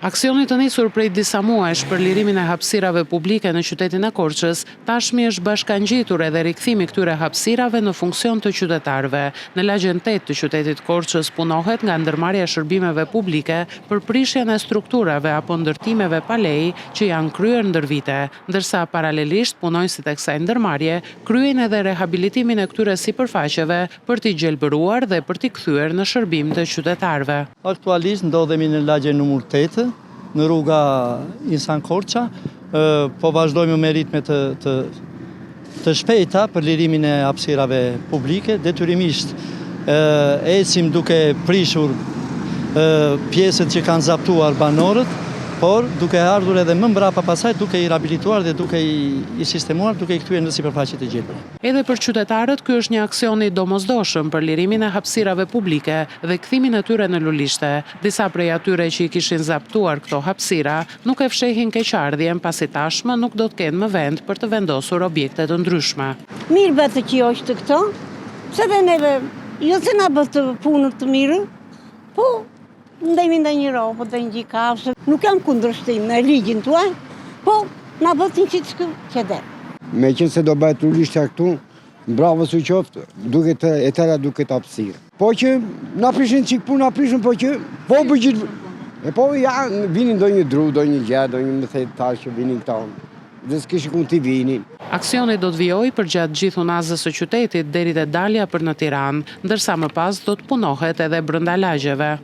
Aksionit të nisur prej disa muajsh për lirimin e hapësirave publike në qytetin e Korçës, tashmë i është bashkangjitur edhe rikthimi i këtyre hapësirave në funksion të qytetarëve. Në lagjen 8 të qytetit të Korçës punohet nga ndërmarrja e shërbimeve publike për prishjen e strukturave apo ndërtimeve pa lejë që janë kryer ndër vite, ndërsa paralelisht punonjësit e kësaj ndërmarrje kryejnë edhe rehabilitimin e këtyre sipërfaqeve për t'i gjelbëruar dhe për t'i kthyer në shërbim të qytetarëve. Aktualisht ndodhemi në lagjen numër 8, në rruga Insan Korça, po vazhdojmë me ritme të, të, të shpejta për lirimin e hapësirave publike, detyrimisht ecim duke prishur pjesët që kanë zaptuar banorët, por duke ardhur edhe më mbrapa pasaj duke i rehabilituar dhe duke i, i sistemuar, duke i kthyer në sipërfaqe të gjelbra. Edhe për qytetarët ky është një aksion i domosdoshëm për lirimin e hapësirave publike dhe kthimin e tyre në lulishte. Disa prej atyre që i kishin zaptuar këto hapësira, nuk e fshehin keqardhjen pasi tashmë nuk do të kenë më vend për të vendosur objekte të ndryshme. Mirë bëtë që hoqët këto, se dhe neve, jo se na bëtë punë të mirë, po ndemi ndonjë ropë, ndonjë gjë kafshë, nuk jam kundërshtim me ligjin tuaj, po na bëtë një çikë qeder. Me qenë se do bëhet lulishtja këtu, bravo su qoftë, duket e tëra duket hapësirë. Po që na prishin çik punë, na prishin, po që po bëj gjithë. E po ja, vinin ndonjë dru, ndonjë gjë, ndonjë më the tash që vinin këta. Dhe s'kishin ku t'i vinin. Aksioni do të vijojë përgjatë gjithë unazës së qytetit deri te dalja për në Tiranë, ndërsa më pas do të punohet edhe brenda lagjeve.